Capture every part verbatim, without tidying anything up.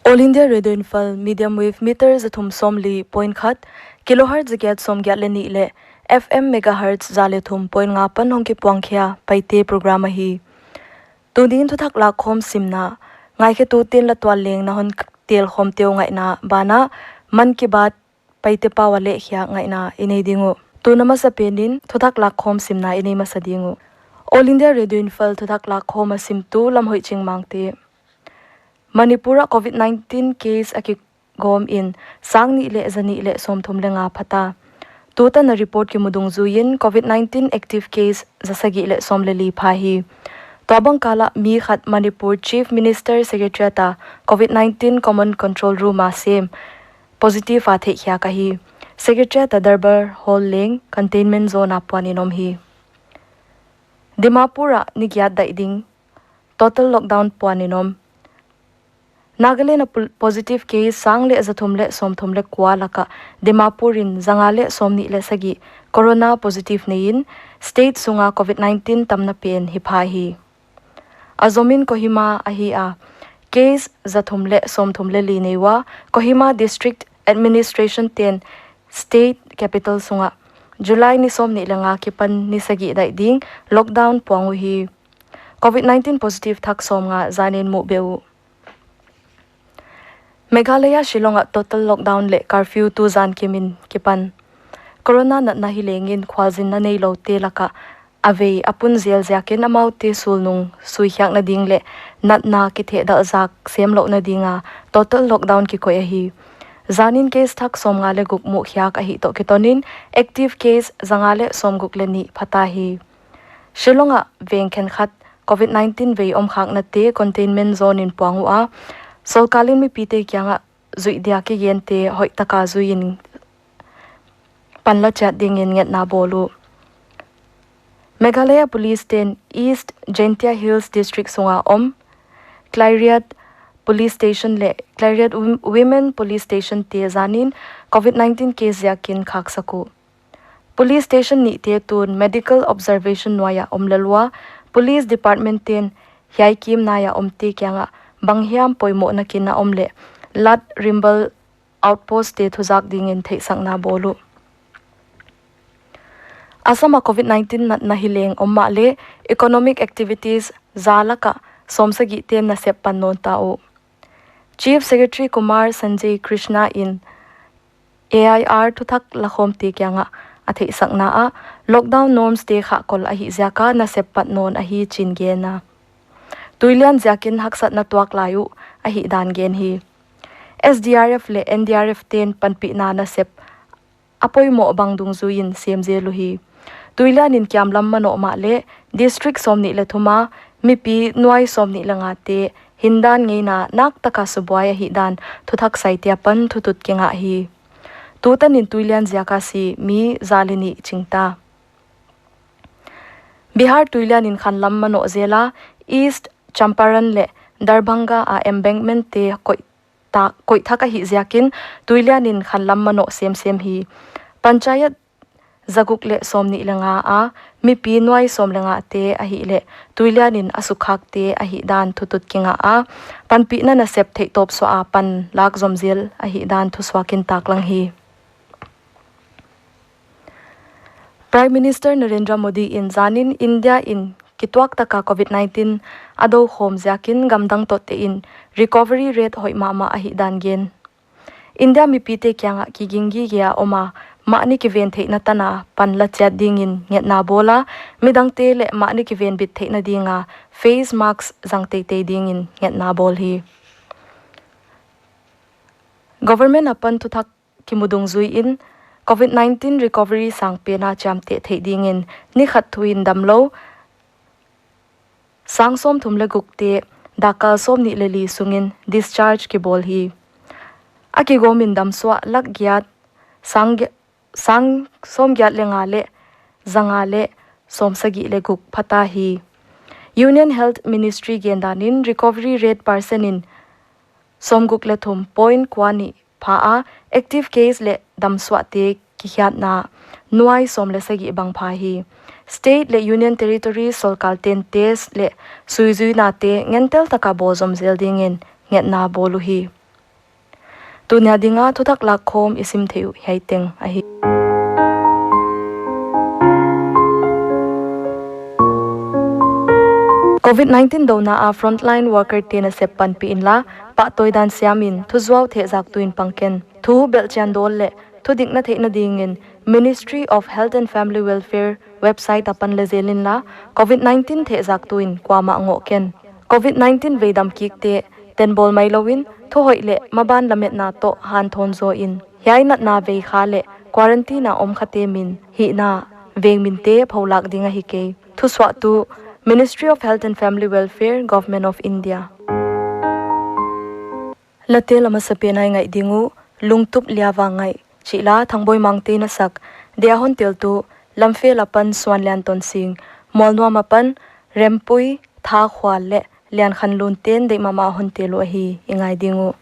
All India Radio Imphal, medium wave meter za thum sawmli point khat, kilohertz za giat sawmgiat leh nih leh F M megahertz za leh thum point nga pan hong kipuang khia Paite program ahi. Tuni'n thuthak lakkhawm simna ngaikhetute'n la tual leng na hon telkhawm teu ngaihna banah Mann Ki Baat Paite pau a lehkhiak ngaihna i nei ding uh. Tun a masapen in thuthak lakkhawm simna i nei masa ding uh. All India Radio Imphal thuthak lakkhawm a simtu Lamhoihching Mangte. Manipur ah covid nineteen case a kigawm in sang nih leh za nih leh sawmthum leh nga phata. Tutan a report kimu dungzuiin covid nineteen active case za sagih leh sawm leh li pha hi. Tuabang kal ah mi khat Manipur Chief Minister Secretariat a covid nineteen Common Control Room a sem positive a theihkhiak ahi. Secretariat a Darbar Hall leng containment zone a puan in om hi. Dimapur ah ni giat daih ding total lockdown puan in om. Nagaland a positive case sang leh za thum leh sawmthum leh kua laka Dimapur in za nga leh sawmnih leh sagih corona positive nei in state sunga covid nineteen tamna pen hi pha hi. A zomin Kohima ahi a, case za thum leh sawmthum leh li nei ua, Kohima District Administration ten state capital sunga July ni sawmnih leh nga kipan ni sagih daih ding lockdown puang uhi. Covid nineteen positive thak sawmnga zanin muh beh uh. Meghalaya Shillong ah total lockdown leh curfew tuzan kimin kipan. Corona natna hilengin khualzinna neiloute laka a vei a pun zel ziakin amaute sulnung suikhiakna ding leh natna kithehdalh zak semlouhna dinga total lockdown kikoih ahi. Zanin case thak sawmnga leh guk muhkhiak ahih toh kitonin active case za nga leh sawmguk leh nih phata hi. Shillong ah veng khenkhat covid nineteen vei omkhaknate containment zone in puang ua, sorkar in mipite kiangah zuih dia kigente hoihtaka zuiin panla chiat dingin ngetna bawl uh. Meghalaya Police ten East Jaintia Hills District sunga om Khliehriat Police Station leh Khliehriat Wom- Women Police Station te zanin covid nineteen case ziakin khaksak uh. Police station nihte tun medical observation nuaia om lel ua, police department ten hiai kim naia omte kiangah banghiam poimohna kinna om leh lat rimbal outpost te thuzak dingin theihsakna bawl uh. Assam ah covid nineteen natna hileng om mahleh economic activities za laka sawmsagih ten nasep pan nawn ta uh. Chief Secretary Kumar Sanjay Krishna in A I R thuthak lakhawmte kiangah a theihsakna ah lockdown norms te khahkol ahih ziaka nasep pat nawn ahi chi'n gen a. Tuilian ziakin haksatna tuak lai uh ahihdan gen hi. S D R F leh N D R F ten panpihna nasep a poimoh bang dungzuiin sem zel uhi. Tuilian in kiamlam manoh mahleh district sawmnih leh thum a mipi nuai sawmnih leh ngate hindan ngeina naktaka subuai ahihdan thuthak saite apan thutut kingah hi. Tutanin tuilian ziaka si mi za leh nih chingta. Bihar tuilian in khanlam manoh zel a, East Champaran leh Darbhanga a embankment te koih ta- koih thak ahih ziakin tuilian in khanlam manoh semsem hi. Panchayat zaguk leh sawmnih leh nga a mipi nuai sawm leh ngate ahihleh tuilian in a sukhakte ahihdan thutut kingah a, panpihna nasep theihtawp suah a pan lak zom zel ahihdan thusuakin taklang hi. Prime Minister Narendra Modi in zanin India in kituaktaka covid nineteen a doukhawm ziakin gamdang toh tein recovery rate hoih mahmah ahihdan gen. India mipite kiangah kiging gige a om a, mahni kiven theihna tana pan la chiat dingin ngetna bawl a, midangte leh mahni kivenbit theihna dinga face mask zang teitei dingin ngetna bawl hi. Government apan thuthak kimu dungzuiin covid nineteen recovery sangpen a chiamteh theih dingin ni khat thuin damlou sang sawmthum leh gukte dakkal sawmnih leh li sungin discharge kibawl hi. A kigawmin damsuah lak giat sang gi- sang sawmgiat leh nga leh zanga leh sawmsagih leh guk phata hi. Union Health Ministry gendanin recovery rate percent in sawmguk leh thum point kua nih pha a, active case leh damsuahte kikhiatna nuai sawm leh sagih bang pha hi. State leh Union Territory sorkar ten test leh suizuina te ngentel taka bawl zom zel dingin ngetna bawl uhi. Tuni a dinga thuthak lakkhawm i sim theih uh hiai teng ahi. Covid nineteen douna a frontline worker te nasep panpih inla, pahtawi dan siamin thuzuau thehzaktu in pang ken. Thu belhchian dawl leh thudikna theihna dingin Ministry of Health and Family Welfare website apan leh zel inla, Covid nineteen thehzaktu in kuamah ngoh ken. Covid nineteen veidam kikte tenbawl mai louin, thuhoih leh maban lametna toh hanthawn zaw in. Hiai natna veikha leh quarantine a om khate min, hihna, veng minte pholak ding ahi kei. Thusuahtu, Ministry of Health and Family Welfare, Government of India. Late la masapen a i ngaih ding uh, Lungtup Lia Vangngaih, chih la Thangboi Mangte in a sak, dia hon teltu, Lamfel apan Suanlian Tonsing, Mualnuam apan Rempui Thakhual leh Liankhanlun ten deih mahmah hon tel uh ahi, i ngai ding uh.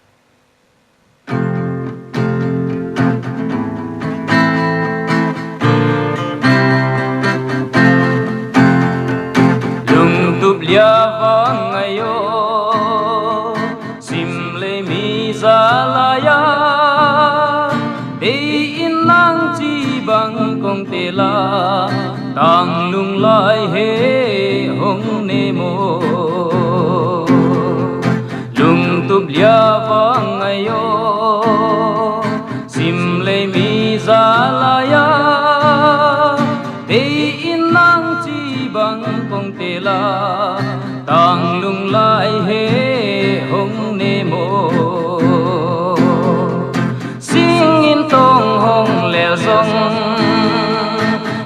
Lungtup Lia Vangngaih aw, sim lei mi zalaia, deihin nang chi bang kong tel a, tanglung lai he hong ne maw. Lungtup Lia Vangngaih aw, sim lei mi zalaia, deihin nang chi bang kong tel a, tanglung lai he hong ne maw. Singin tong hong lel zong,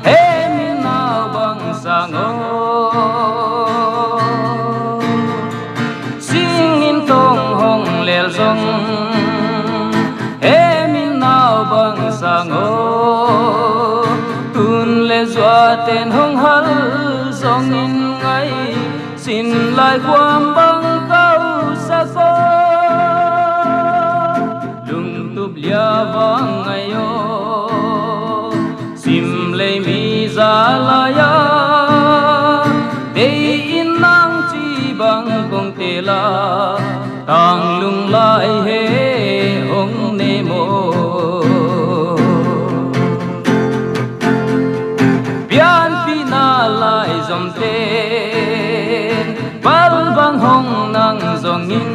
he mi nau bang sang aw. Singin tong hong lel zong, he mi nau bang sang aw. Tun leh zua ten hong hal zongin ngai, sin lai kuam bang kau sa ko. Lungtup Lia Vangngaih aw, sim lei mi zalaia, deihin nang chi bang kong tel a, tanglung lai he hong ne maw. Pianpihna lai zom ten, bal bang hong nang zongin.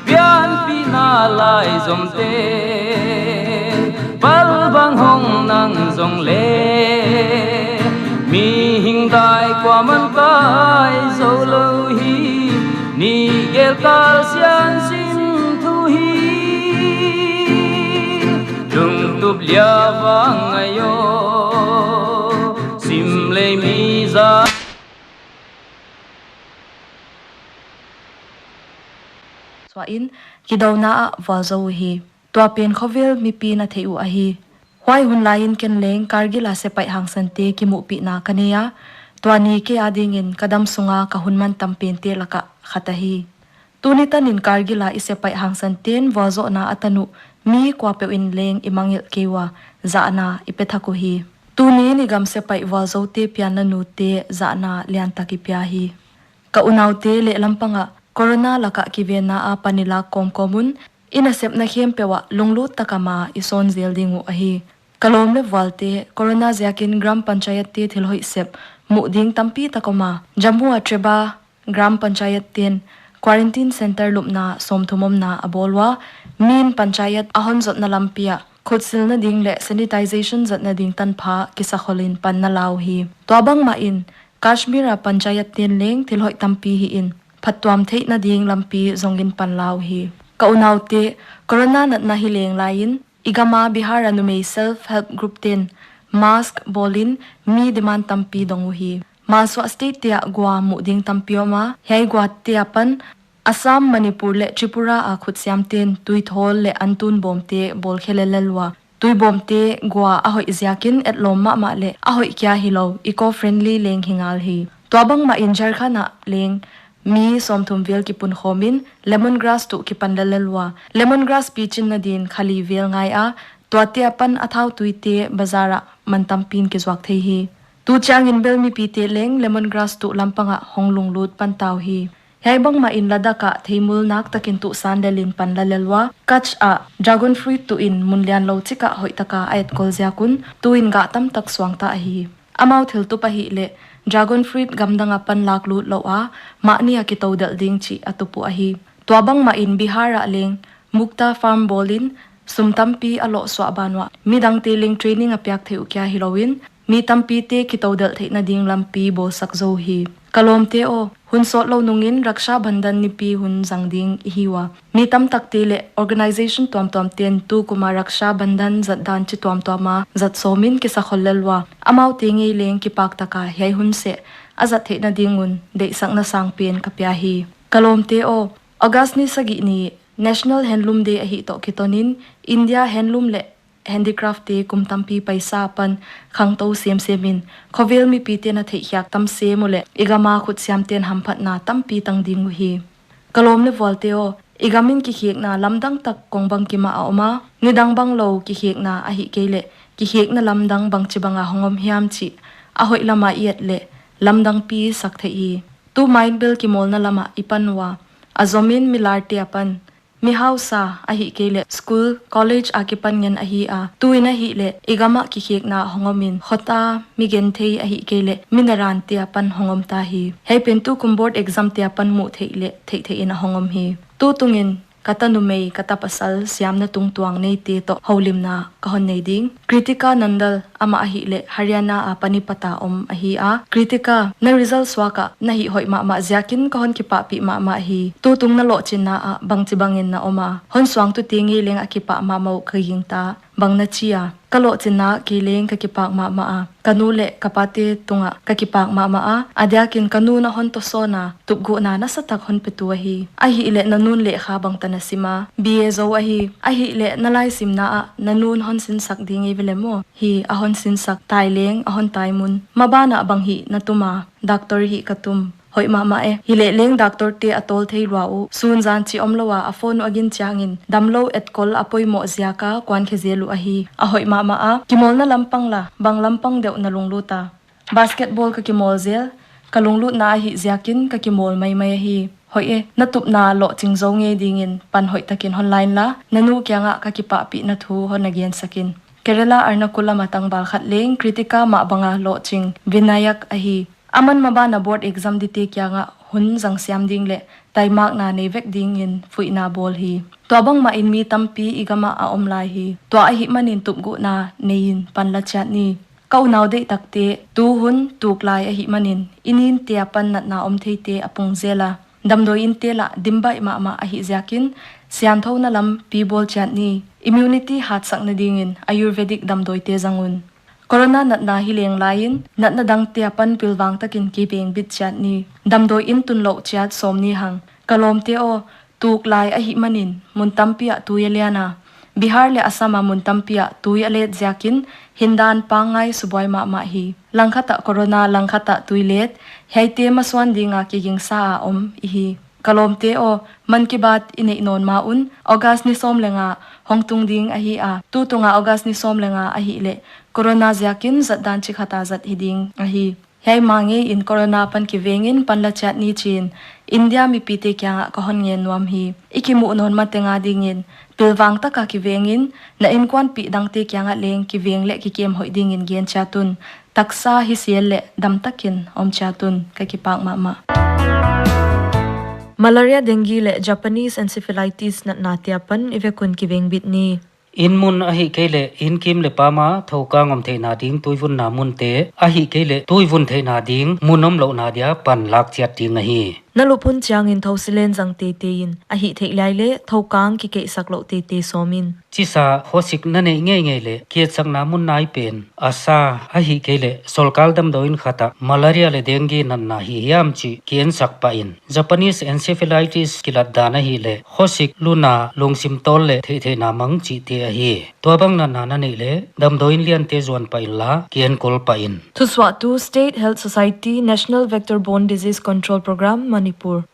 Pianpihna lai zom ten, bal bang hong nang zong leh, mihing dai kuaman kai zou lou hi, ni gel kal sian sim thu hi. Lungtup Lia Vangngaih aw, sim lei mi za. Suahin, kidouna ah vualzou uhi. Tua pen khovel mipi'n a theih uh ahi. Huai hun laiin ken leng Kargil a sepaih hangsante kimuhpihna ka nei a. Tua ni kei adingin ka dam sunga ka hun mantam pente laka khat ahi. Tuni tanin Kargil a i sepaih hangsanten vualzohna a tan uh mi kuapeuh in leng i mangngilh kei ua, zahna i pe thak uhi. Tuniin i gam sepaih vualzoute pianna nute zahna liantak i pia hi. Ka unaute, lehlam pangah corona laka kivenna apan i lak kawmkawm un, i nasepna khempeuh ah lunglut taka ma i sawn zel ding uh ahi. Ka lawm leh vualte, corona ziakin Gram Panchayat te thil hoih sep muh ding tampi tak om a. Jammu a Treba Gram Panchayat ten quarantine center lupna sawmthum omna a bawl ua, mi'n Panchayat a hon zotna lampi ah khutsilna ding leh sanitization zatna ding tanpha kisakholin panna la uhi. Tuabang mahin, Kashmir a Panchayat ten leng thil hoih tampi hihin, phattuam theihna ding lampi zongin pan la uhi. Ka unaute, corona natna hi leng laiin, i gam a Bihar a numei self help group ten mask bawlin mi demand tampi dong uhi. Malsuah state te ah gua muh ding tampi om a, hiai guate apan Assam, Manipur leh Tripura a khutsiamten tuithawl leh antun bawmte bawl khelel lel ua. Tuibawmte gua a hoih ziakin etlawm mahmah leh a hoih kia hilou eco-friendly leng hi ngal hi. Tuabang mahin Jharkhand ah leng mi sawmthum vel kipunkhawmin lemongrass tuh kipan lellel ua. Lemongrass pichinna din kha li vel ngai a, tuate apan a thau tuite bazar ah man tampiin kizuak thei hi. Tu chiangin bel mipite leng lemongrass tuh lampang ah hong lunglut pan ta uhi. Hiai bangmahin Ladakh ah theimul naktakin tuh san lelin pan lellel ua. Kutch ah dragon fruit tuhin mun lianlou chik ah hoihtaka a etkol ziak un tuin gah tamtak suang ta ahi. Amau thiltup ahihleh dragon fruit gamdang apan laklut louh a, mahni a kitoudelh ding chih a tup uh ahi. Tuabangmahin Bihar ah leng Mukta Farm bawlin sum tampi a loh suah ban uah midangte leng training a piak theih uh kia hilouin mi tampite kitoudelh theihna ding lampi bawlsak zou hi. Ka lawmte aw, hun sawtlou nungin Raksha Bandhan nipi hun zang ding ihi ua. Mi tamtakte leh organization tuamtuamte'n tukuma Raksha Bandhan zatdan chi tuamtuam a zat sawmin kisa khol lel ua. Amaute ngei leng kipaktaka hiai hun seh a zat theihna ding un deihsakna sangpen ka pia hi. Ka lawmte aw, August ni sagih ni National Handloom Day ahih toh kitonin India handloom leh handicraft te kum tampi paisa apan khangtou semsemin khovel mipite'n a theihkhiak tam sem uleh i gama khutsiamte'n hamphatna tampi tang ding uhi. Ka lawm leh vualte aw, i gamin kikhekna lamdang tak kong bang kimah a om a, nidang banglou kikhekna ahihkeileh kikhekna lamdang bangchibanga hong om hiam chih a hoih lama i et leh lamdangpi sak theih hi. Tu main bel kimawlna lamah i pan ua, a zomin mi larte apan, mi hausa ahihkeileh school, college a kipan ngen ahi a, tuin ahihleh i gamah kikhekna hong omin khota mi genthei ahihkeileh mi narante apan hong om ta hi. Hiai pen tukum board exam te apan muh theih leh theihtheih in a hong om hi. Tutungin ka ta numei, ka ta pasal siamna tungtuang neite toh houlimna ka hon nei ding. Kritika Nandal, amah ahihleh Haryana a Panipat a om ahi a. Kritika, na result suak ah na hih hoih mahmah ziakin ka hon kipahpih mahmah hi. Tutung na lohchinna ah bangchibangin na om a? Hon suangtute ngei leng a kipah mahmah uh ka gingta. Bang na chi a? Ka lohchinna ah kei leng ka kipak mahmah a, ka nu leh ka pate tungah ka kipak mahmah a. A diakin ka nu'n a hon tosawn a, tupguhna nasatak hon petu ahi. Ahihleh na nu'n lehkha bangtan a sim a? B A zou ahi. Ahihleh na laisimna ah na nu'n hon sinsak ding ei ve leh maw? Hi, a hon sinsak, tai leng a hon tai mun. Maban ah bang hih na tum a? Doctor hih ka tum. Hoih mahmah e. Hileh leng doctor te a tawl thei lua uh. Sun zan chih omlou a a phone uh a gin chiangin damlou etkol a poimoh ziaka kuan khe zel uh ahi. A hoih mahmah a. Kimawlna lampang la, bang lampang deuh na lunglut a? Basketball ka kimawl zel. Ka lunglutna ahih ziakin ka kimawl maimai ahi. Hoih e, na tupna lohching zou ngei dingin pan hoihtakin hon la inla, na nu kiangah ka kipahpihna thu hon na gensak in. Kerala Ernakulam a tangval khat leng Kritika mah banga lohching, Vinayak ahi. Aman maban a board exam dite kiangah hun zang siam ding leh taimakna nei vek dingin fuihna bawl hi. Tuabangmahin mi tampi i gamah a om lai hi. Tua ahihmanin tupguhna neiin pan la chiat ni. Ka unau deihtakte, tu hun tuklai ahihmanin i ninte apan natna om theite a pung zel a, damdawi inte lah dim baih mahmah ahih ziakin siangthouna lampi bawl chiat ni. Immunity hatsakna dingin Ayurvedic damdawite zang un. Corona natna hi leng laiin natna dangte apan pilvang takin kivengbit chiat ni. Damdawi in tunlouh chiat sawm ni hang. Ka lawmte aw, tuklai ahihmanin mun tampi ah tui a lian a. Bihar leh Assam a mun tampi ah tui a let ziakin hindan pangngai subuai mahmah hi. Langkhat ah corona, langkhat ah tuilet, hiaite masuan dinga kigingsa a om ihi. Ka lawmte aw, Mann Ki Baat i neih nawn ma un, August ni sawm leh nga hong tung ding ahi a. Tutunga August ni sawm leh nga ahihleh corona ziakin zatdan chi khat a zat hi ding ahi. Hiai ma ngeiin corona pan kivengin pan la chiat ni chiin India mipite kiangah ka hon ngen nuam hi. I kimuh nawn mateng a dingin pilvang taka kivengin, na inkuanpih dangte kiangah leng kiveng leh kikem hoih dingin gen chiat un. Taksa hisial leh damtakin om chiat un, ka kipak mahmah. Malaria, dengue leh Japanese encephalitis natnate apan i vek un kivengbit ni. Inn mun ahihkeileh inn kim leh pam a thokang om theihna ding tuivunna munte, ahihkeileh tuivun theihna ding mun omlouhna dia pan lak chiat ding ahi. Na lup hun chiangin thousilen zang teitei in, ahihtheih lai leh thokang kikeihsak louh teitei sawm in. Chisa khosik na neih ngeingei leh kietsakna mun nai pen, ASHA ahihkeileh solkal damdawi inn khat ah malaria leh dengue natna hi hiam chih kiensak pah in. Japanese encephalitis kilat dan ahihleh khosik, luna, lungsim tawl leh theihtheihna mang chihte ahi. Tuabang natna na neih leh damdawi inn liante zuan pah inla kienkol pah in. Thusuahtu, State Health Society, National Vector Borne Disease Control Programme, Manipur.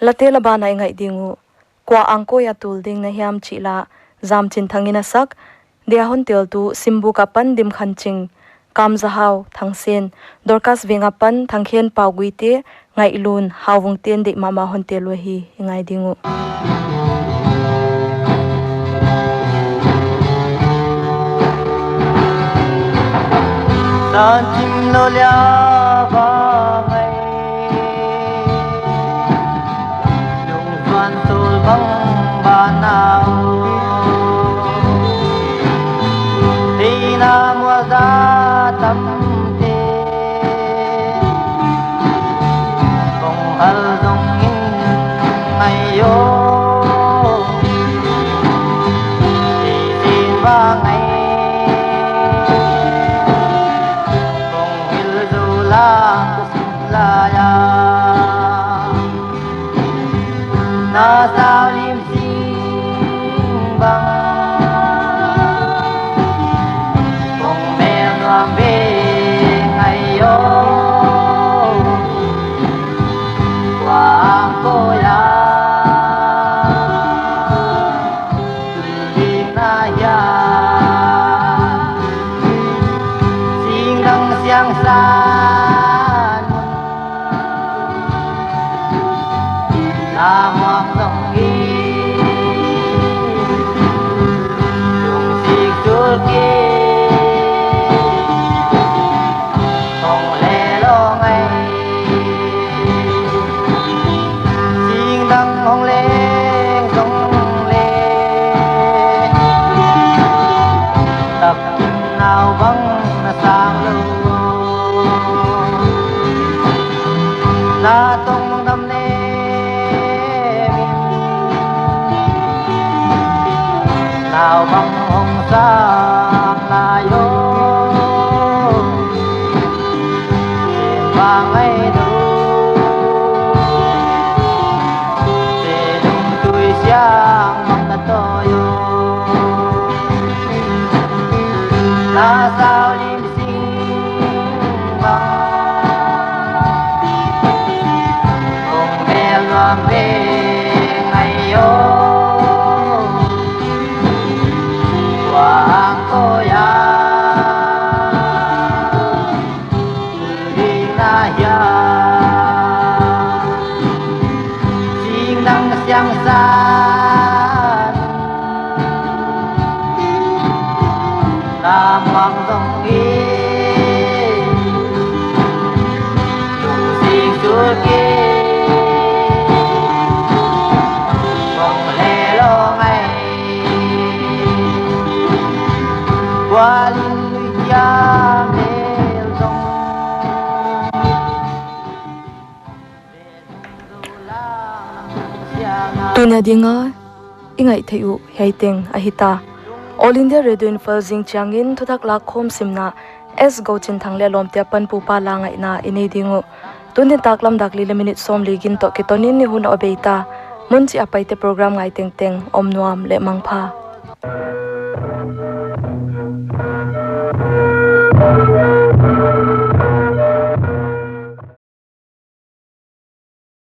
Late la ban ah i ngaih ding uh. Kua angkoi a tul ding na hiam chih la Zamchinthang in a sak. Dia hon teltu Simbuk apan Dimkhanching, Kamzahau Thangsen, Dorcas Veng apan Thangkhen Pau Guite, Ngaihlun Hauvung ten deih mahmah hon tel uh hi, i ngai ding uh. San chim lo lia ba ngai. Lungvan tul bang ba nau. Hei na mual da tam te. Kong hal zong in ngai yo. Hei sin ba ngai. Kong hil zo la. Laya na sau lim sing bang. Kong mel nuam ve ngai yo. Kuang ko ya. Ling na ya. Sing dang siang san. Na muak zong i. Lung sik tul ki. Hong le lo ngai. Sing dang hong leng zong le. Tak nau bang na sang lo. Na tong dam ne. Nau bang hong sang lai o. Bang ai du. Se dum tui siang bang ta to yo. Na sau lim sing bang. Kong bel nuam ve ngai yo. Kuang ko ya. Ling na ya. Sing dang siang san. Lam wang zong i. Lung sing sul ki. Kong le lo ngai. Kua lim lui kia mel zong. Tuni a dinga i ngaih theih uh hiai teng ahi ta. All India Radio Imphal zing chiangin thuthak lakkhawm simna S Gochinthang leh lawmte apan pupa la ngaihna i nei ding uh. Tuni tak lam dak li leh minute sawmli gin toh kiton in i hun a bei ta. Mun chih a Paite program ngai tengteng om nuam leh mangpha.